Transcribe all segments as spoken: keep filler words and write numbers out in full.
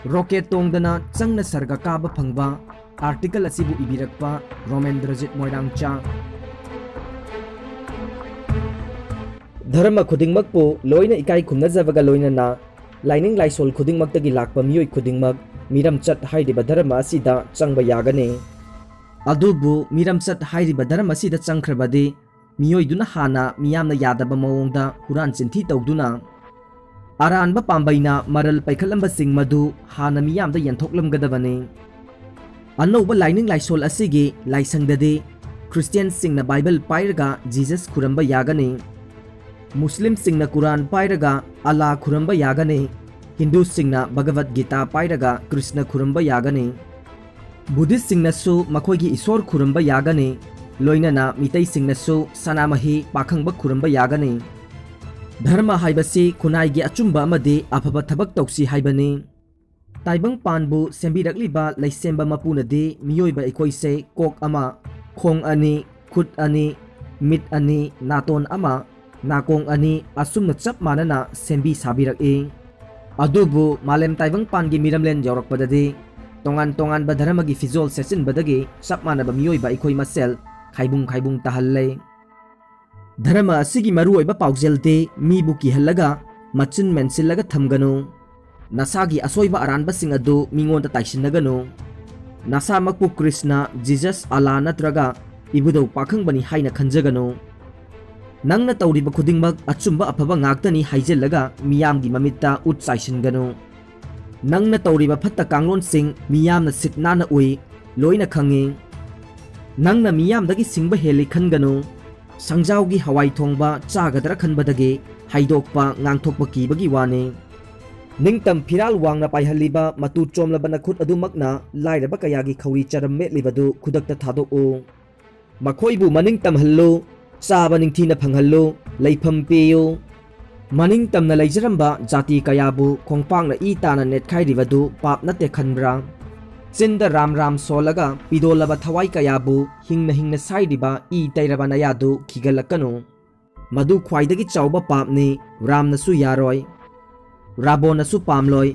Rocket ꯇꯣꯡꯗꯅ ꯆꯪꯅ ꯁꯔꯒ ꯀꯥꯕ ꯐꯪꯕ ꯑꯥꯔꯇꯤꯀꯜ ꯑꯁꯤꯕꯨ ꯏꯕꯤꯔꯛꯄ ꯔꯣꯃꯦꯟꯗ꯭ꯔꯖꯤꯠ ꯃꯣꯏꯔꯥꯡꯆꯥ꯫ ꯙꯔꯃ ꯈꯨꯗꯤꯡꯃꯛꯄꯨ ꯂꯣꯏꯅ ꯏꯀꯥꯏ ꯈꯨꯝꯅꯖꯕꯒ ꯂꯣꯏꯅꯅ ꯂꯥꯏꯅꯤꯡ ꯂꯥꯏꯁꯣꯜ ꯈꯨꯗꯤꯡꯃꯛꯇꯒꯤ ꯂꯥꯛꯄ ꯃꯤꯑꯣꯏ ꯈꯨꯗꯤꯡꯃꯛ ꯃꯤꯔꯝꯆꯠ ꯍꯥꯏꯔꯤꯕ ꯙꯔꯃ ꯑꯁꯤꯗ ꯆꯪꯕ ꯌꯥꯒꯅꯤ꯫ ꯑꯗꯨꯕꯨ ꯃꯤꯔꯝꯆꯠ ꯍꯥꯏꯔꯤꯕ ꯙꯔꯃ ꯑꯁꯤꯗ ꯆꯪꯈ꯭ꯔꯕꯗꯤ ꯃꯤꯑꯣꯏꯗꯨꯅ ꯍꯥꯟꯅ ꯃꯤꯌꯥꯝꯅ ꯌꯥꯗꯕ ꯃꯑꯣꯡꯗ ꯍꯨꯔꯥꯟ ꯆꯤꯟꯊꯤ ꯇꯧꯗꯨꯅ ꯑꯔꯥꯟꯕ ꯄꯥꯝꯕꯩꯅ ꯃꯔꯜ ꯄꯩꯈꯠꯂꯝꯕꯁꯤꯡ ꯃꯗꯨ ꯍꯥꯟꯅ ꯃꯤꯌꯥꯝꯗ ꯌꯦꯟꯊꯣꯛꯂꯝꯒꯗꯕꯅꯤ꯫ ꯑꯅꯧꯕ ꯂꯥꯏꯅꯤꯡ ꯂꯥꯏꯁꯣꯜ ꯑꯁꯤꯒꯤ ꯂꯥꯏꯁꯪꯗꯗꯤ ꯈ꯭ꯔꯤꯁꯇꯤꯌꯟꯁꯤꯡꯅ ꯕꯥꯏꯕꯜ ꯄꯥꯏꯔꯒ ꯖꯤꯖꯁ ꯈꯨꯔꯝꯕ ꯌꯥꯒꯅꯤ꯫ ꯃꯨꯁꯂꯤꯝꯁꯤꯡꯅ ꯀꯨꯔꯥꯟ ꯄꯥꯏꯔꯒ ꯑꯂꯥ ꯈꯨꯔꯝꯕ ꯌꯥꯒꯅꯤ꯫ ꯍꯤꯟꯗꯨꯁꯤꯡꯅ ꯚꯒꯕꯠ ꯒꯤꯇꯥ ꯄꯥꯏꯔꯒ ꯀ꯭ꯔꯤꯁꯅ ꯈꯨꯔꯝꯕ ꯌꯥꯒꯅꯤ꯫ ꯕꯨꯙꯤꯁꯁꯤꯡꯅꯁꯨ ꯃꯈꯣꯏꯒꯤ ꯏꯁꯣꯔ ꯈꯨꯔꯨꯝꯕ ꯌꯥꯒꯅꯤ꯫ ꯂꯣꯏꯅꯅ ꯃꯤꯇꯩꯁꯤꯡꯅꯁꯨ ꯁꯅꯥꯃꯍꯤ ꯄꯥꯈꯪꯕ ꯈꯨꯔꯨꯝꯕ ꯌꯥꯒꯅꯤ꯫ ꯙꯔꯃ ꯍꯥꯏꯕꯁꯤ ꯈꯨꯟꯅꯥꯏꯒꯤ ꯑꯆꯨꯝꯕ ꯑꯃꯗꯤ ꯑꯐꯕ ꯊꯕꯛ ꯇꯧꯁꯤ ꯍꯥꯏꯕꯅꯤ꯫ ꯇꯥꯏꯕꯪꯄꯥꯟꯕꯨ ꯁꯦꯝꯕꯤꯔꯛꯂꯤꯕ ꯂꯩꯁꯦꯝꯕ ꯃꯄꯨꯅꯗꯤ ꯃꯤꯑꯣꯏꯕ ꯑꯩꯈꯣꯏꯁꯦ ꯀꯣꯛ ꯑꯃ, ꯈꯣꯡ ꯑꯅꯤ, ꯈꯨꯠ ꯑꯅꯤ, ꯃꯤꯠ ꯑꯅꯤ, ꯅꯥꯇꯣꯟ ꯑꯃ, ꯅꯥꯀꯣꯡ ꯑꯅꯤ ꯑꯁꯨꯝꯅ ꯆꯞ ꯃꯥꯟꯅꯅ ꯁꯦꯝꯕꯤ ꯁꯥꯕꯤꯔꯛꯏ꯫ ꯑꯗꯨꯕꯨ ꯃꯥꯂꯦꯝ ꯇꯥꯏꯕꯪꯄꯥꯟꯒꯤ ꯃꯤꯔꯝꯂꯦꯟ ꯌꯧꯔꯛꯄꯗꯗꯤ ꯇꯣꯉꯥꯟ ꯇꯣꯉꯥꯟꯕ ꯙꯔꯃꯒꯤ ꯐꯤꯖꯣꯜ ꯁꯦꯠꯆꯤꯟꯕꯗꯒꯤ ꯆꯞ ꯃꯥꯟꯅꯕ ꯃꯤꯑꯣꯏꯕ ꯑꯩꯈꯣꯏ ꯃꯁꯦꯜ ꯈꯥꯏꯕꯨꯡ ꯈꯥꯏꯕꯨꯡ ꯇꯥꯍꯜꯂꯦ꯫ ꯙꯔꯃ ꯑꯁꯤꯒꯤ ꯃꯔꯨꯑꯣꯏꯕ ꯄꯥꯎꯖꯦꯜꯗꯤ ꯃꯤꯕꯨ ꯀꯤꯍꯜꯂꯒ ꯃꯆꯤꯟ ꯃꯦꯟꯁꯤꯜꯂꯒ ꯊꯝꯒꯅꯨ꯫ ꯅꯁꯥꯒꯤ ꯑꯁꯣꯏꯕ ꯑꯔꯥꯟꯕꯁꯤꯡ ꯑꯗꯨ ꯃꯤꯉꯣꯟꯗ ꯇꯥꯏꯁꯤꯟꯅꯒꯅꯨ꯫ ꯅꯁꯥꯃꯛꯄꯨ ꯀ꯭ꯔꯤꯁꯅ, ꯖꯤꯖꯁ, ꯑꯂꯥ ꯅꯠꯇ꯭ꯔꯒ ꯏꯕꯨꯙꯧ ꯄꯥꯈꯪꯕꯅꯤ ꯍꯥꯏꯅ ꯈꯟꯖꯒꯅꯨ꯫ ꯅꯪꯅ ꯇꯧꯔꯤꯕ ꯈꯨꯗꯤꯡꯃꯛ ꯑꯆꯨꯝꯕ ꯑꯐꯕ ꯉꯥꯛꯇꯅꯤ ꯍꯥꯏꯖꯤꯜꯂꯒ ꯃꯤꯌꯥꯝꯒꯤ ꯃꯃꯤꯠꯇ ꯎꯠ ꯆꯥꯏꯁꯤꯟꯒꯅꯨ꯫ ꯅꯪꯅ ꯇꯧꯔꯤꯕ ꯐꯠꯇ ꯀꯥꯡꯂꯣꯟꯁꯤꯡ ꯃꯤꯌꯥꯝꯅ ꯁꯤꯠ ꯅꯥꯟꯅ ꯎꯏ, ꯂꯣꯏꯅ ꯈꯪꯏ꯫ ꯅꯪꯅ ꯃꯤꯌꯥꯝꯗꯒꯤ ꯁꯤꯡꯕ ꯍꯦꯜꯂꯤ ꯈꯟꯒꯅꯨ꯫ ꯁꯪꯖꯥꯎꯒꯤ ꯍꯋꯥꯏ ꯊꯣꯡꯕ ꯆꯥꯒꯗ꯭ꯔꯥ ꯈꯟꯕꯗꯒꯤ ꯍꯥꯏꯗꯣꯛꯄ ꯉꯥꯡꯊꯣꯛꯄ ꯀꯤꯕꯒꯤ ꯋꯥꯅꯤ꯫ ꯅꯤꯡꯇꯝ ꯐꯤꯔꯥꯜ ꯋꯥꯡꯅ ꯄꯥꯏꯍꯜꯂꯤꯕ ꯃꯇꯨ ꯆꯣꯝꯂꯕ ꯅꯈꯨꯠ ꯑꯗꯨꯃꯛꯅ ꯂꯥꯏꯔꯕ ꯀꯌꯥꯒꯤ ꯈꯧꯔꯤ ꯆꯔꯝ ꯃꯦꯠꯂꯤꯕꯗꯨ ꯈꯨꯗꯛꯇ ꯊꯥꯗꯣꯛꯎ꯫ ꯃꯈꯣꯏꯕꯨ ꯃꯅꯤꯡ ꯇꯝꯍꯜꯂꯨ, ꯆꯥꯕ ꯅꯤꯡꯊꯤꯅ ꯐꯪꯍꯜꯂꯨ, ꯂꯩꯐꯝ ꯄꯤꯌꯨ꯫ ꯃꯅꯤꯡ ꯇꯝꯅ ꯂꯩꯖꯔꯝꯕ ꯖꯥꯇꯤ ꯀꯌꯥꯕꯨ ꯈꯣꯡꯄꯥꯛꯅ ꯏ ꯇꯥꯅ ꯅꯦꯠꯈꯥꯏꯔꯤꯕꯗꯨ ꯄꯥꯞ ꯅꯠꯇꯦ ꯈꯟꯕ꯭ꯔꯥ? ꯆꯤꯟꯗ ꯔꯥꯝ ꯔꯥꯝ ꯁꯣꯜꯂꯒ ꯄꯤꯗꯣꯜꯂꯕ ꯊꯋꯥꯏ ꯀꯌꯥꯕꯨ ꯍꯤꯡꯅ ꯍꯤꯡꯅ ꯁꯥꯏꯔꯤꯕ ꯏ ꯇꯩꯔꯕ ꯅꯌꯥꯗꯨ ꯈꯤꯒꯠꯂꯛꯀꯅꯨ꯫ ꯃꯗꯨ ꯈ꯭ꯋꯥꯏꯗꯒꯤ ꯆꯥꯎꯕ ꯄꯥꯞꯅꯤ, ꯔꯥꯝꯅꯁꯨ ꯌꯥꯔꯣꯏ, ꯔꯥꯕꯣꯟꯅꯁꯨ ꯄꯥꯝꯂꯣꯏ꯫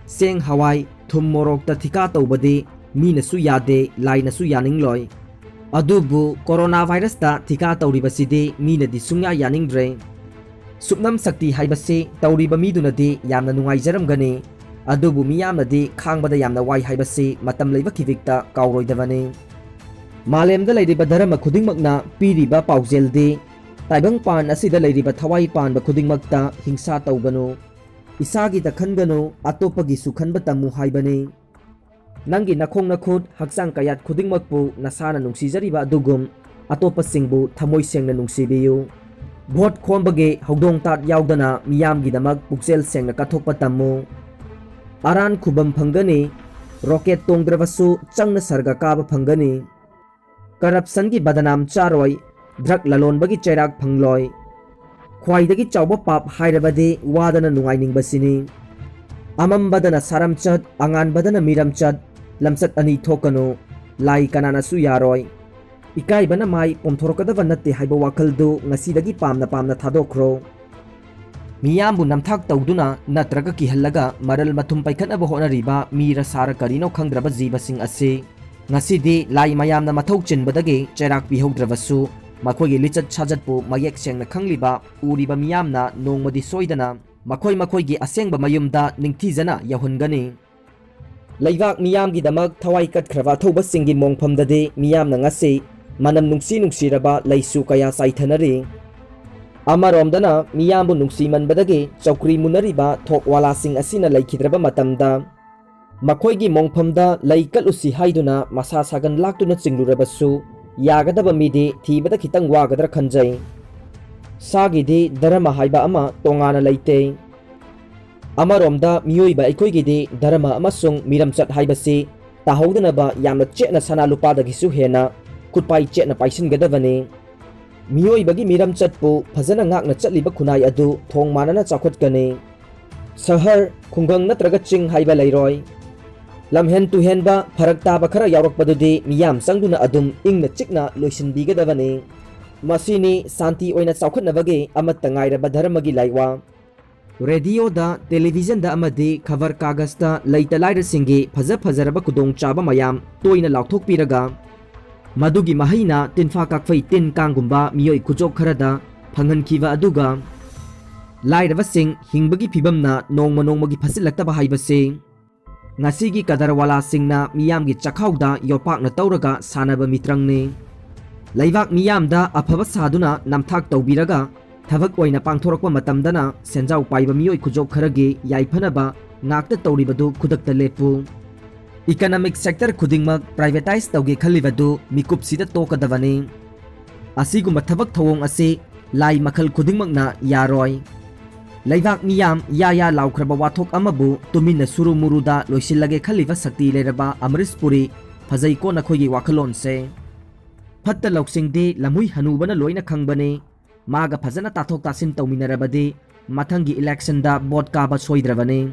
ꯆꯦꯡ ꯍꯋꯥꯏ, ꯊꯨꯝ ꯃꯣꯔꯣꯛꯇ ꯊꯤꯀꯥ ꯇꯧꯕꯗꯤ ꯃꯤꯅꯁꯨ ꯌꯥꯗꯦ, ꯂꯥꯏꯅꯁꯨ ꯌꯥꯅꯤꯡꯂꯣꯏ꯫ ꯑꯗꯨꯕꯨ ꯀꯣꯔꯣꯅꯥ ꯚꯥꯏꯔꯁꯇ ꯊꯤꯀꯥ ꯇꯧꯔꯤꯕꯁꯤꯗꯤ ꯃꯤꯅꯗꯤ ꯁꯨꯡꯌꯥ ꯌꯥꯅꯤꯡꯗ꯭ꯔꯦ꯫ ꯁꯨꯞꯅꯝ ꯁꯛꯇꯤ ꯍꯥꯏꯕꯁꯤ ꯇꯧꯔꯤꯕ ꯃꯤꯗꯨꯅꯗꯤ ꯌꯥꯝꯅ ꯅꯨꯡꯉꯥꯏꯖꯔꯝꯒꯅꯤ, ꯑꯗꯨꯕꯨ ꯃꯤꯌꯥꯝꯅꯗꯤ ꯈꯥꯡꯕꯗ ꯌꯥꯝꯅ ꯋꯥꯏ ꯍꯥꯏꯕꯁꯤ ꯃꯇꯝ ꯂꯩꯕ ꯈꯤꯕꯤꯛꯇ ꯀꯥꯎꯔꯣꯏꯗꯕꯅꯤ꯫ ꯃꯥꯂꯦꯝꯗ ꯂꯩꯔꯤꯕ ꯙꯔꯃ ꯈꯨꯗꯤꯡꯃꯛꯅ ꯄꯤꯔꯤꯕ ꯄꯥꯎꯖꯦꯜꯗꯤ, ꯇꯥꯏꯕꯪꯄꯥꯟ ꯑꯁꯤꯗ ꯂꯩꯔꯤꯕ ꯊꯋꯥꯏ ꯄꯥꯟꯕ ꯈꯨꯗꯤꯡꯃꯛꯇ ꯍꯤꯡꯁꯥ ꯇꯧꯒꯅꯨ, ꯏꯁꯥꯒꯤꯗ ꯈꯟꯒꯅꯨ, ꯑꯇꯣꯞꯄꯒꯤꯁꯨ ꯈꯟꯕ ꯇꯝꯃꯨ ꯍꯥꯏꯕꯅꯤ꯫ ꯅꯪꯒꯤ ꯅꯈꯣꯡ ꯅꯈꯨꯠ, ꯍꯛꯆꯥꯡ ꯀꯌꯥꯠ ꯈꯨꯗꯤꯡꯃꯛꯄꯨ ꯅꯁꯥꯅ ꯅꯨꯡꯁꯤꯖꯔꯤꯕ ꯑꯗꯨꯒꯨꯝ ꯑꯇꯣꯞꯄꯁꯤꯡꯕꯨ ꯊꯃꯣꯏ ꯁꯦꯡꯅ ꯅꯨꯡꯁꯤꯕꯤꯌꯨ꯫ ꯚꯣꯠ ꯈꯣꯝꯕꯒꯤ ꯍꯧꯗꯣꯡ ꯇꯥꯠ ꯌꯥꯎꯗꯅ ꯃꯤꯌꯥꯝꯒꯤꯗꯃꯛ ꯄꯨꯛꯆꯦꯜ ꯁꯦꯡꯅ ꯀꯠꯊꯣꯛꯄ ꯇꯝꯃꯨ꯫ ꯑꯔꯥꯟ ꯈꯨꯕꯝ ꯐꯪꯒꯅꯤ, ꯔꯣꯀꯦꯠ ꯇꯣꯡꯗ꯭ꯔꯕꯁꯨ ꯆꯪꯅ ꯁꯔꯒ ꯀꯥꯕ ꯐꯪꯒꯅꯤ꯫ ꯀꯔꯞꯁꯟꯒꯤ ꯕꯗꯅꯥꯝ ꯆꯥꯔꯣꯏ, ꯗ꯭ꯔꯒ ꯂꯂꯣꯟꯕꯒꯤ ꯆꯩꯔꯥꯛ ꯐꯪꯂꯣꯏ꯫ ꯈ꯭ꯋꯥꯏꯗꯒꯤ ꯆꯥꯎꯕ ꯄꯥꯞ ꯍꯥꯏꯔꯕꯗꯤ ꯋꯥꯗꯅ ꯅꯨꯡꯉꯥꯏꯅꯤꯡꯕꯁꯤꯅꯤ꯫ ꯑꯃꯝꯕꯗꯅ ꯁꯥꯔꯝꯆꯠ, ꯑꯉꯥꯟꯕꯗꯅ ꯃꯤꯔꯝꯆꯠ, ꯂꯝꯆꯠ ꯑꯅꯤ ꯊꯣꯛꯀꯅꯨ, ꯂꯥꯏ ꯀꯅꯥꯅꯁꯨ ꯌꯥꯔꯣꯏ꯫ ꯏꯀꯥꯏꯕꯅ ꯃꯥꯏ ꯄꯣꯝꯊꯣꯔꯛꯀꯗꯕ ꯅꯠꯇꯦ ꯍꯥꯏꯕ ꯋꯥꯈꯜꯗꯨ ꯉꯁꯤꯗꯒꯤ ꯄꯥꯝꯅ ꯄꯥꯝꯅ ꯊꯥꯗꯣꯛꯈ꯭ꯔꯣ꯫ ꯃꯤꯌꯥꯝꯕꯨ ꯅꯝꯊꯥꯛ ꯇꯧꯗꯨꯅ ꯅꯠꯇ꯭ꯔꯒ ꯀꯤꯍꯜꯂꯒ ꯃꯔꯜ ꯃꯊꯨꯝ ꯄꯩꯈꯠꯅꯕ ꯍꯣꯠꯅꯔꯤꯕ ꯃꯤꯔ ꯁꯥꯔ ꯀꯔꯤꯅꯣ ꯈꯪꯗ꯭ꯔꯕ ꯖꯤꯕꯁꯤꯡ ꯑꯁꯤ ꯉꯁꯤꯗꯤ ꯂꯥꯏ ꯃꯌꯥꯝꯅ ꯃꯊꯧ ꯆꯤꯟꯕꯗꯒꯤ ꯆꯩꯔꯥꯛ ꯄꯤꯍꯧꯗ꯭ꯔꯕꯁꯨ, ꯃꯈꯣꯏꯒꯤ ꯂꯤꯆꯠ ꯁꯥꯖꯠꯄꯨ ꯃꯌꯦꯛ ꯁꯦꯡꯅ ꯈꯪꯂꯤꯕ ꯎꯔꯤꯕ ꯃꯤꯌꯥꯝꯅ ꯅꯣꯡꯃꯗꯤ ꯁꯣꯏꯗꯅ ꯃꯈꯣꯏ ꯃꯈꯣꯏꯒꯤ ꯑꯁꯦꯡꯕ ꯃꯌꯨꯝꯗ ꯅꯤꯡꯊꯤꯖꯅ ꯌꯧꯍꯟꯒꯅꯤ꯫ ꯂꯩꯕꯥꯛ ꯃꯤꯌꯥꯝꯒꯤꯗꯃꯛ ꯊꯋꯥꯏ ꯀꯠꯈ꯭ꯔꯕ ꯑꯊꯧꯕꯁꯤꯡꯒꯤ ꯃꯣꯡꯐꯝꯗꯗꯤ ꯃꯤꯌꯥꯝꯅ ꯉꯁꯤ ꯃꯅꯝ ꯅꯨꯡꯁꯤ ꯅꯨꯡꯁꯤꯔꯕ ꯂꯩꯁꯨ ꯀꯌꯥ ꯆꯥꯏꯊꯅꯔꯤ꯫ ꯑꯃꯔꯣꯝꯗꯅ ꯃꯤꯌꯥꯝꯕꯨ ꯅꯨꯡꯁꯤꯃꯟꯕꯗꯒꯤ ꯆꯧꯀ꯭ꯔꯤ ꯃꯨꯟꯅꯔꯤꯕ ꯊꯣꯛ ꯋꯥꯂꯥꯁꯤꯡ ꯑꯁꯤꯅ ꯂꯩꯈꯤꯗ꯭ꯔꯕ ꯃꯇꯝꯗ, ꯃꯈꯣꯏꯒꯤ ꯃꯣꯡꯐꯝꯗ ꯂꯩ ꯀꯠꯂꯨꯁꯤ ꯍꯥꯏꯗꯨꯅ ꯃꯁꯥ ꯁꯥꯒꯟ ꯂꯥꯛꯇꯨꯅ ꯆꯤꯡꯂꯨꯔꯕꯁꯨ, ꯌꯥꯒꯗꯕ ꯃꯤꯗꯤ ꯊꯤꯕꯗ ꯈꯤꯇꯪ ꯋꯥꯒꯗ꯭ꯔꯥ ꯈꯟꯖꯩ꯫ ꯁꯥꯒꯤꯗꯤ ꯙꯔꯃ ꯍꯥꯏꯕ ꯑꯃ ꯇꯣꯉꯥꯟꯅ ꯂꯩꯇꯦ꯫ ꯑꯃꯔꯣꯝꯗ ꯃꯤꯑꯣꯏꯕ ꯑꯩꯈꯣꯏꯒꯤꯗꯤ ꯙꯔꯃ ꯑꯃꯁꯨꯡ ꯃꯤꯔꯝꯆꯠ ꯍꯥꯏꯕꯁꯤ ꯇꯥꯍꯧꯗꯅꯕ ꯌꯥꯝꯅ ꯆꯦꯠꯅ ꯁꯅꯥ ꯂꯨꯄꯥꯗꯒꯤꯁꯨ ꯍꯦꯟꯅ ꯈꯨꯠꯄꯥꯏ ꯆꯦꯠꯅ ꯄꯥꯏꯁꯤꯟꯒꯗꯕꯅꯤ꯫ ꯃꯤꯑꯣꯏꯕꯒꯤ ꯃꯤꯔꯝꯆꯠꯄꯨ ꯐꯖꯅ ꯉꯥꯛꯅ ꯆꯠꯂꯤꯕ ꯈꯨꯟꯅꯥꯏ ꯑꯗꯨ ꯊꯣꯡ ꯃꯥꯟꯅꯅ ꯆꯥꯎꯈꯠꯀꯅꯤ꯫ ꯁꯍꯔ, ꯈꯨꯡꯒꯪ ꯅꯠꯇ꯭ꯔꯒ ꯆꯤꯡ ꯍꯥꯏꯕ ꯂꯩꯔꯣꯏ꯫ ꯂꯝꯍꯦꯟ ꯇꯨꯍꯦꯟꯕ, ꯐꯔꯛ ꯇꯥꯕ ꯈꯔ ꯌꯥꯎꯔꯛꯄꯗꯨꯗꯤ ꯃꯤꯌꯥꯝ ꯆꯪꯗꯨꯅ ꯑꯗꯨꯝ ꯏꯪꯅ ꯆꯤꯛꯅ ꯂꯣꯏꯁꯤꯟꯕꯤꯒꯗꯕꯅꯤ꯫ ꯃꯁꯤꯅꯤ ꯁꯥꯟꯇꯤ ꯑꯣꯏꯅ ꯆꯥꯎꯈꯠꯅꯕꯒꯤ ꯑꯃꯠꯇ ꯉꯥꯏꯔꯕ ꯙꯔꯃꯒꯤ ꯂꯥꯏꯋꯥ꯫ ꯔꯦꯗꯤꯑꯣꯗ, ꯇꯦꯂꯤꯚꯤꯖꯟꯗ ꯑꯃꯗꯤ ꯈꯕꯔ ꯀꯥꯒꯖꯇ ꯂꯩꯇ ꯂꯥꯏꯔꯁꯤꯡꯒꯤ ꯐꯖ ꯐꯖꯔꯕ ꯈꯨꯗꯣꯡꯆꯥꯕ ꯃꯌꯥꯝ ꯇꯣꯏꯅ ꯂꯥꯎꯊꯣꯛꯄꯤꯔꯒ, ꯃꯗꯨꯒꯤ ꯃꯍꯩꯅ ꯇꯤꯟꯐꯥ ꯀꯥꯛꯐꯩ ꯇꯤꯟ ꯀꯥꯡꯒꯨꯝꯕ ꯃꯤꯑꯣꯏ ꯈꯨꯖꯣꯞ ꯈꯔꯗ ꯐꯪꯍꯟꯈꯤꯕ ꯑꯗꯨꯒ, ꯂꯥꯏꯔꯕꯁꯤꯡ ꯍꯤꯡꯕꯒꯤ ꯐꯤꯕꯝꯅ ꯅꯣꯡꯃ ꯅꯣꯡꯃꯒꯤ ꯐꯠꯁꯤꯜꯂꯛꯇꯕ ꯍꯥꯏꯕꯁꯤ ꯉꯁꯤꯒꯤ ꯀꯗꯔꯋꯥꯂꯥꯁꯤꯡꯅ ꯃꯤꯌꯥꯝꯒꯤ ꯆꯈꯥꯎꯗ ꯌꯣꯄꯥꯛꯅ ꯇꯧꯔꯒ ꯁꯥꯟꯅꯕ ꯃꯤꯇ꯭ꯔꯪꯅꯤ꯫ ꯂꯩꯕꯥꯛ ꯃꯤꯌꯥꯝꯗ ꯑꯐꯕ ꯁꯥꯗꯨꯅ ꯅꯝꯊꯥꯛ ꯇꯧꯕꯤꯔꯒ, ꯊꯕꯛ ꯑꯣꯏꯅ ꯄꯥꯡꯊꯣꯔꯛꯄ ꯃꯇꯝꯗꯅ ꯁꯦꯟꯖꯥꯎ ꯄꯥꯏꯕ ꯃꯤꯑꯣꯏ ꯈꯨꯖꯣꯞ ꯈꯔꯒꯤ ꯌꯥꯏꯐꯅꯕ ꯉꯥꯛꯇ ꯇꯧꯔꯤꯕꯗꯨ ꯈꯨꯗꯛꯇ ꯂꯦꯞꯄꯨ꯫ Economic sector ꯈꯨꯗꯤꯡꯃꯛ privatise ꯇꯧꯒꯦ ꯈꯜꯂꯤꯕꯗꯨ ꯃꯤꯀꯨꯞꯁꯤꯗ ꯇꯣꯛꯀꯗꯕꯅꯤ꯫ ꯑꯁꯤꯒꯨꯝꯕ ꯊꯕꯛ ꯊꯧꯑꯣꯡ ꯑꯁꯤ ꯂꯥꯏ ꯃꯈꯜ ꯈꯨꯗꯤꯡꯃꯛꯅ ꯌꯥꯔꯣꯏ꯫ ꯂꯩꯕꯥꯛ ꯃꯤꯌꯥꯝ ꯌꯥ ꯌꯥ ꯂꯥꯎꯈ꯭ꯔꯕ ꯋꯥꯊꯣꯛ ꯑꯃꯕꯨ ꯇꯨꯃꯤꯟꯅ ꯁꯨꯔꯨ ꯃꯨꯔꯨꯗ ꯂꯣꯏꯁꯤꯜꯂꯒꯦ ꯈꯜꯂꯤꯕ ꯁꯛꯇꯤ ꯂꯩꯔꯕ ꯑꯃꯔꯤꯁ ꯄꯨꯔꯤ, ꯐꯖꯩꯀꯣ ꯅꯈꯣꯏꯒꯤ ꯋꯥꯈꯜꯂꯣꯟꯁꯦ꯫ ꯐꯠꯇ ꯂꯧꯁꯤꯡꯗꯤ ꯂꯝꯍꯨꯏ ꯍꯅꯨꯕꯅ ꯂꯣꯏꯅ ꯈꯪꯕꯅꯤ꯫ ꯃꯥꯒ ꯐꯖꯅ ꯇꯥꯊꯣꯛ ꯇꯥꯁꯤꯟ ꯇꯧꯃꯤꯟꯅꯔꯕꯗꯤ ꯃꯊꯪꯒꯤ electionꯗ vote ꯀꯥꯕ ꯁꯣꯏꯗ꯭ꯔꯕꯅꯤ꯫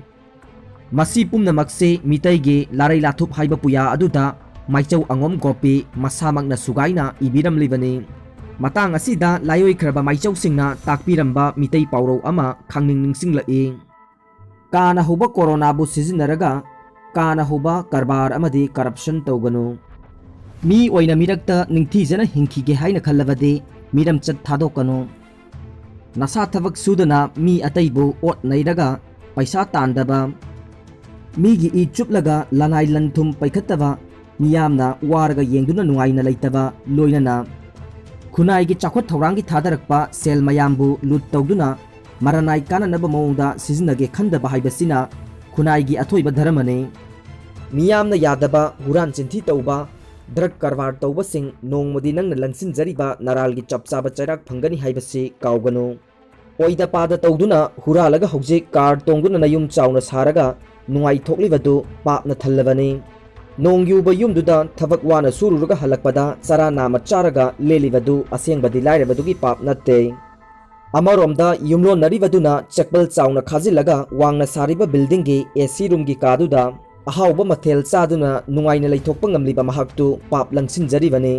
ꯃꯁꯤ ꯄꯨꯝꯅꯃꯛꯁꯤ ꯃꯤꯇꯩꯒꯤ ꯂꯥꯔꯩ ꯂꯥꯊꯨꯞ ꯍꯥꯏꯕ ꯄꯨꯌꯥ ꯑꯗꯨꯗ ꯃꯥꯏꯆꯧ ꯑꯉꯣꯝ ꯒꯣꯄꯤ ꯃꯁꯥꯃꯛꯅ ꯁꯨꯒꯥꯏꯅ ꯏꯕꯤꯔꯝꯂꯤꯕꯅꯤ꯫ ꯃꯇꯥꯡ ꯑꯁꯤꯗ ꯂꯥꯏꯑꯣꯏꯈ꯭ꯔꯕ ꯃꯥꯏꯆꯧꯁꯤꯡꯅ ꯇꯥꯛꯄꯤꯔꯝꯕ ꯃꯤꯇꯩ ꯄꯥꯎꯔꯧ ꯑꯃ ꯈꯪꯅꯤꯡ ꯅꯤꯡꯁꯤꯡꯂꯛꯏ꯫ ꯀꯥꯅ ꯍꯧꯕ ꯀꯣꯔꯣꯅꯥꯕꯨ ꯁꯤꯖꯤꯟꯅꯔꯒ ꯀꯥꯅ ꯍꯧꯕ ꯀꯔꯕꯥꯔ ꯑꯃꯗꯤ corruption ꯇꯧꯒꯅꯨ꯫ ꯃꯤ ꯑꯣꯏꯅ ꯃꯤꯔꯛꯇ ꯅꯤꯡꯊꯤꯖꯅ ꯍꯤꯡꯈꯤꯒꯦ ꯍꯥꯏꯅ ꯈꯜꯂꯕꯗꯤ ꯃꯤꯔꯝꯆꯠ ꯊꯥꯗꯣꯛꯀꯅꯨ꯫ ꯅꯁꯥ ꯊꯕꯛ ꯁꯨꯗꯅ ꯃꯤ ꯑꯇꯩꯕꯨ ꯑꯣꯠ ꯅꯩꯔꯒ ꯄꯩꯁꯥ ꯇꯥꯟꯗꯕ, ꯃꯤꯒꯤ ꯏ ꯆꯨꯞꯂꯒ ꯂꯅꯥꯏ ꯂꯟ ꯊꯨꯝ ꯄꯩꯈꯠꯇꯕ, ꯃꯤꯌꯥꯝꯅ ꯋꯥꯔꯒ ꯌꯦꯡꯗꯨꯅ ꯅꯨꯡꯉꯥꯏꯅ ꯂꯩꯇꯕ, ꯂꯣꯏꯅꯅ ꯈꯨꯟꯅꯥꯏꯒꯤ ꯆꯥꯎꯈꯠ ꯊꯧꯔꯥꯡꯒꯤ ꯊꯥꯗꯔꯛꯄ ꯁꯦꯜ ꯃꯌꯥꯝꯕꯨ ꯂꯨꯠ ꯇꯧꯗꯨꯅ ꯃꯔꯥꯅꯥꯏ ꯀꯥꯟꯅꯅꯕ ꯃꯑꯣꯡꯗ ꯁꯤꯖꯤꯟꯅꯒꯦ ꯈꯟꯗꯕ ꯍꯥꯏꯕꯁꯤꯅ ꯈꯨꯟꯅꯥꯏꯒꯤ ꯑꯊꯣꯏꯕ ꯙꯔꯃꯅꯤ꯫ ꯃꯤꯌꯥꯝꯅ ꯌꯥꯗꯕ ꯍꯨꯔꯥꯟ ꯆꯤꯟꯊꯤ ꯇꯧꯕ, drug ꯀꯔꯕꯥꯔ ꯇꯧꯕꯁꯤꯡ ꯅꯣꯡꯃꯗꯤ ꯅꯪꯅ ꯂꯟꯁꯤꯟꯖꯔꯤꯕ ꯅꯔꯥꯜꯒꯤ ꯆꯞ ꯆꯥꯕ ꯆꯩꯔꯥꯛ ꯐꯪꯒꯅꯤ ꯍꯥꯏꯕꯁꯤ ꯀꯥꯎꯒꯅꯨ꯫ ꯑꯣꯏꯗ ꯄꯥꯗ ꯇꯧꯗꯨꯅ ꯍꯨꯔꯥꯜꯂꯒ ꯍꯧꯖꯤꯛ car ꯇꯣꯡꯗꯨꯅ ꯅꯌꯨꯝ ꯆꯥꯎꯅ ꯁꯥꯔꯒ ꯅꯨꯡꯉꯥꯏꯊꯣꯛꯂꯤꯕꯗꯨ ꯄꯥꯞꯅ ꯊꯜꯂꯕꯅꯤ꯫ ꯅꯣꯡ ꯌꯨꯕ ꯌꯨꯝꯗꯨꯗ ꯊꯕꯛ ꯋꯥꯅ ꯁꯨꯔꯨꯔꯒ ꯍꯜꯂꯛꯄꯗ ꯆꯔꯥ ꯅꯥꯝꯃ ꯆꯥꯔꯒ ꯂꯦꯜꯂꯤꯕꯗꯨ ꯑꯁꯦꯡꯕꯗꯤ ꯂꯥꯏꯔꯕꯗꯨꯒꯤ ꯄꯥꯞ ꯅꯠꯇꯦ꯫ ꯑꯃꯔꯣꯝꯗ ꯌꯨꯝꯂꯣꯟꯅꯔꯤꯕꯗꯨꯅ ꯆꯦꯛꯄꯜ ꯆꯥꯎꯅ ꯈꯥꯖꯤꯜꯂꯒ ꯋꯥꯡꯅ ꯁꯥꯔꯤꯕ buildingꯒꯤ AC roomꯒꯤ ꯀꯥꯗꯨꯗ ꯑꯍꯥꯎꯕ ꯃꯊꯦꯜ ꯆꯥꯗꯨꯅ ꯅꯨꯡꯉꯥꯏꯅ ꯂꯩꯊꯣꯛꯄ ꯉꯝꯂꯤꯕ ꯃꯍꯥꯛꯇꯨ ꯄꯥꯞ ꯂꯪꯁꯤꯟꯖꯔꯤꯕꯅꯤ꯫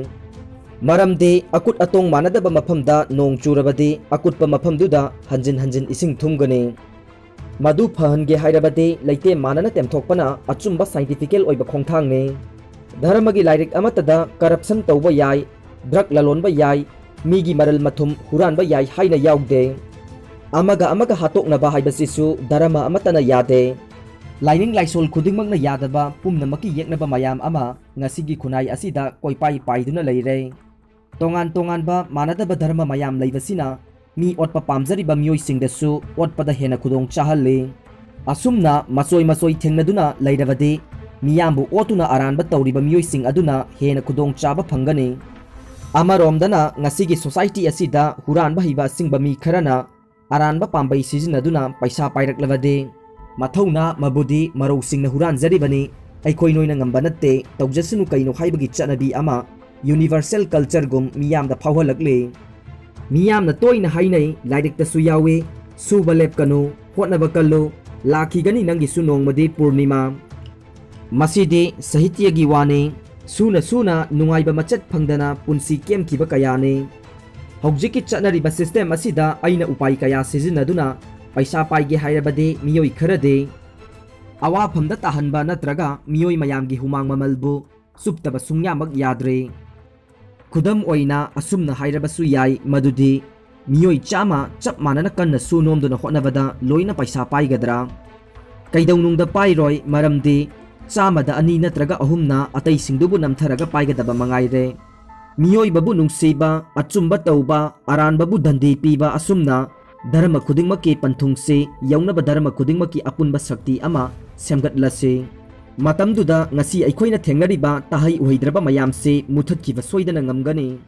ꯃꯔꯝꯗꯤ ꯑꯀꯨꯠ ꯑꯇꯣꯡ ꯃꯥꯟꯅꯗꯕ ꯃꯐꯝꯗ ꯅꯣꯡ ꯆꯨꯔꯕꯗꯤ ꯑꯀꯨꯠꯄ ꯃꯐꯝꯗꯨꯗ ꯍꯟꯖꯤꯟ ꯍꯟꯖꯤꯟ ꯏꯁꯤꯡ ꯊꯨꯝꯒꯅꯤ꯫ ꯃꯗꯨ ꯐꯍꯟꯒꯦ ꯍꯥꯏꯔꯕꯗꯤ ꯂꯩꯇꯦꯝ ꯃꯥꯟꯅꯅ ꯇꯦꯝꯊꯣꯛꯄꯅ ꯑꯆꯨꯝꯕ scientifical ꯑꯣꯏꯕ ꯈꯣꯡꯊꯥꯡꯅꯤ꯫ ꯙꯔꯃꯒꯤ ꯂꯥꯏꯔꯤꯛ ꯑꯃꯠꯇꯗ corruption ꯇꯧꯕ ꯌꯥꯏ, drug ꯂꯂꯣꯟꯕ ꯌꯥꯏ, ꯃꯤꯒꯤ ꯃꯔꯜ ꯃꯊꯨꯝ ꯍꯨꯔꯥꯟꯕ ꯌꯥꯏ ꯍꯥꯏꯅ ꯌꯥꯎꯗꯦ꯫ ꯑꯃꯒ ꯑꯃꯒ ꯍꯥꯠꯇꯣꯛꯅꯕ ꯍꯥꯏꯕꯁꯤꯁꯨ ꯙꯔꯃ ꯑꯃꯠꯇꯅ ꯌꯥꯗꯦ꯫ ꯂꯥꯏꯅꯤꯡ ꯂꯥꯏꯁꯣꯜ ꯈꯨꯗꯤꯡꯃꯛꯅ ꯌꯥꯗꯕ ꯄꯨꯝꯅꯃꯛꯀꯤ ꯌꯦꯛꯅꯕ ꯃꯌꯥꯝ ꯑꯃ ꯉꯁꯤꯒꯤ ꯈꯨꯟꯅꯥꯏ ꯑꯁꯤꯗ ꯀꯣꯏꯄꯥꯏ ꯄꯥꯏꯗꯨꯅ ꯂꯩꯔꯦ꯫ ꯇꯣꯉꯥꯟ ꯇꯣꯉꯥꯟꯕ ꯃꯥꯟꯅꯗꯕ ꯙꯔꯃ ꯃꯌꯥꯝ ꯂꯩꯕꯁꯤꯅ ꯃꯤ ꯑꯣꯠꯄ ꯄꯥꯝꯖꯔꯤꯕ ꯃꯤꯑꯣꯏꯁꯤꯡꯗꯁꯨ ꯑꯣꯠꯄꯗ ꯍꯦꯟꯅ ꯈꯨꯗꯣꯡ ꯆꯥꯍꯜꯂꯤ꯫ ꯑꯁꯨꯝꯅ ꯃꯆꯣꯏ ꯃꯆꯣꯏ ꯊꯦꯡꯅꯗꯨꯅ ꯂꯩꯔꯕꯗꯤ ꯃꯤꯌꯥꯝꯕꯨ ꯑꯣꯠꯇꯨꯅ ꯑꯔꯥꯟꯕ ꯇꯧꯔꯤꯕ ꯃꯤꯑꯣꯏꯁꯤꯡ ꯑꯗꯨꯅ ꯍꯦꯟꯅ ꯈꯨꯗꯣꯡꯆꯥꯕ ꯐꯪꯒꯅꯤ꯫ ꯑꯃꯔꯣꯝꯗꯅ ꯉꯁꯤꯒꯤ society ꯑꯁꯤꯗ ꯍꯨꯔꯥꯟꯕ ꯍꯩꯕ ꯑꯁꯤꯡꯕ ꯃꯤ ꯈꯔꯅ ꯑꯔꯥꯟꯕ ꯄꯥꯝꯕꯩ ꯁꯤꯖꯤꯟꯅꯗꯨꯅ ꯄꯩꯁꯥ ꯄꯥꯏꯔꯛꯂꯕꯗꯤ, ꯃꯊꯧꯅꯥ ꯃꯕꯨꯗꯤ ꯃꯔꯧꯁꯤꯡꯅ ꯍꯨꯔꯥꯟꯖꯔꯤꯕꯅꯤ, ꯑꯩꯈꯣꯏ ꯅꯣꯏꯅ ꯉꯝꯕ ꯅꯠꯇꯦ, ꯇꯧꯖꯁꯅꯨ ꯀꯩꯅꯣ ꯍꯥꯏꯕꯒꯤ ꯆꯠꯅꯕꯤ ꯑꯃ universal cultureꯒꯨꯝ ꯃꯤꯌꯥꯝꯗ ꯐꯥꯎꯍꯜꯂꯛꯂꯤ꯫ ꯃꯤꯌꯥꯝꯅ ꯇꯣꯏꯅ ꯍꯥꯏꯅꯩ, ꯂꯥꯏꯔꯤꯛꯇꯁꯨ ꯌꯥꯎꯏ, "ꯁꯨꯕ ꯂꯦꯞꯀꯅꯨ, ꯍꯣꯠꯅꯕ ꯀꯜꯂꯨ, ꯂꯥꯛꯈꯤꯒꯅꯤ ꯅꯪꯒꯤꯁꯨ ꯅꯣꯡꯃꯗꯤ ꯄꯨꯔꯅꯤꯃꯥ"꯫ ꯃꯁꯤꯗꯤ ꯁꯥꯍꯤꯇ꯭ꯌꯒꯤ ꯋꯥꯅꯤ꯫ ꯁꯨꯅ ꯁꯨꯅ ꯅꯨꯡꯉꯥꯏꯕ ꯃꯆꯠ ꯐꯪꯗꯅ ꯄꯨꯟꯁꯤ ꯀꯦꯝꯈꯤꯕ ꯀꯌꯥꯅꯤ꯫ ꯍꯧꯖꯤꯛꯀꯤ ꯆꯠꯅꯔꯤꯕ system ꯑꯁꯤꯗ ꯑꯩꯅ ꯎꯄꯥꯏ ꯀꯌꯥ ꯁꯤꯖꯤꯟꯅꯗꯨꯅ ꯄꯩꯁꯥ ꯄꯥꯏꯒꯦ ꯍꯥꯏꯔꯕꯗꯤ ꯃꯤꯑꯣꯏ ꯈꯔꯗꯤ ꯑꯋꯥꯐꯝꯗ ꯇꯥꯍꯟꯕ ꯅꯠꯇ꯭ꯔꯒ ꯃꯤꯑꯣꯏ ꯃꯌꯥꯝꯒꯤ ꯍꯨꯃꯥꯡ ꯃꯃꯜꯕꯨ ꯆꯨꯞꯇꯕ ꯁꯨꯡꯌꯥꯃꯛ ꯌꯥꯗ꯭ꯔꯦ꯫ ꯈꯨꯗꯝ ꯑꯣꯏꯅ ꯑꯁꯨꯝꯅ ꯍꯥꯏꯔꯕꯁꯨ ꯌꯥꯏ ꯃꯗꯨꯗꯤ ꯃꯤꯑꯣꯏ ꯆꯥꯝꯃ ꯆꯞ ꯃꯥꯟꯅꯅ ꯀꯟꯅ ꯁꯨ ꯅꯣꯝꯗꯨꯅ ꯍꯣꯠꯅꯕꯗ ꯂꯣꯏꯅ ꯄꯩꯁꯥ ꯄꯥꯏꯒꯗ꯭ꯔꯥ? ꯀꯩꯗꯧꯅꯨꯡꯗ ꯄꯥꯏꯔꯣꯏ, ꯃꯔꯝꯗꯤ ꯆꯥꯝꯃꯗ ꯑꯅꯤ ꯅꯠꯇ꯭ꯔꯒ ꯑꯍꯨꯝꯅ ꯑꯇꯩꯁꯤꯡꯗꯨꯕꯨ ꯅꯝꯊꯔꯒ ꯄꯥꯏꯒꯗꯕ ꯃꯉꯥꯏꯔꯦ꯫ ꯃꯤꯑꯣꯏꯕꯕꯨ ꯅꯨꯡꯁꯤꯕ, ꯑꯆꯨꯝꯕ ꯇꯧꯕ, ꯑꯔꯥꯟꯕꯕꯨ ꯗꯟꯗꯤ ꯄꯤꯕ ꯑꯁꯨꯝꯅ ꯙꯔꯃ ꯈꯨꯗꯤꯡꯃꯛꯀꯤ ꯄꯟꯊꯨꯡꯁꯤ ꯌꯧꯅꯕ ꯙꯔꯃ ꯈꯨꯗꯤꯡꯃꯛꯀꯤ ꯑꯄꯨꯟꯕ ꯁꯛꯇꯤ ꯑꯃ ꯁꯦꯝꯒꯠꯂꯁꯤ꯫ ꯃꯇꯝꯗꯨꯗ ꯉꯁꯤ ꯑꯩꯈꯣꯏꯅ ꯊꯦꯡꯅꯔꯤꯕ ꯇꯥꯍꯩ ꯎꯍꯩꯗ꯭ꯔꯕ ꯃꯌꯥꯝꯁꯤ ꯃꯨꯊꯠꯈꯤꯕ ꯁꯣꯏꯗꯅ ꯉꯝꯒꯅꯤ꯫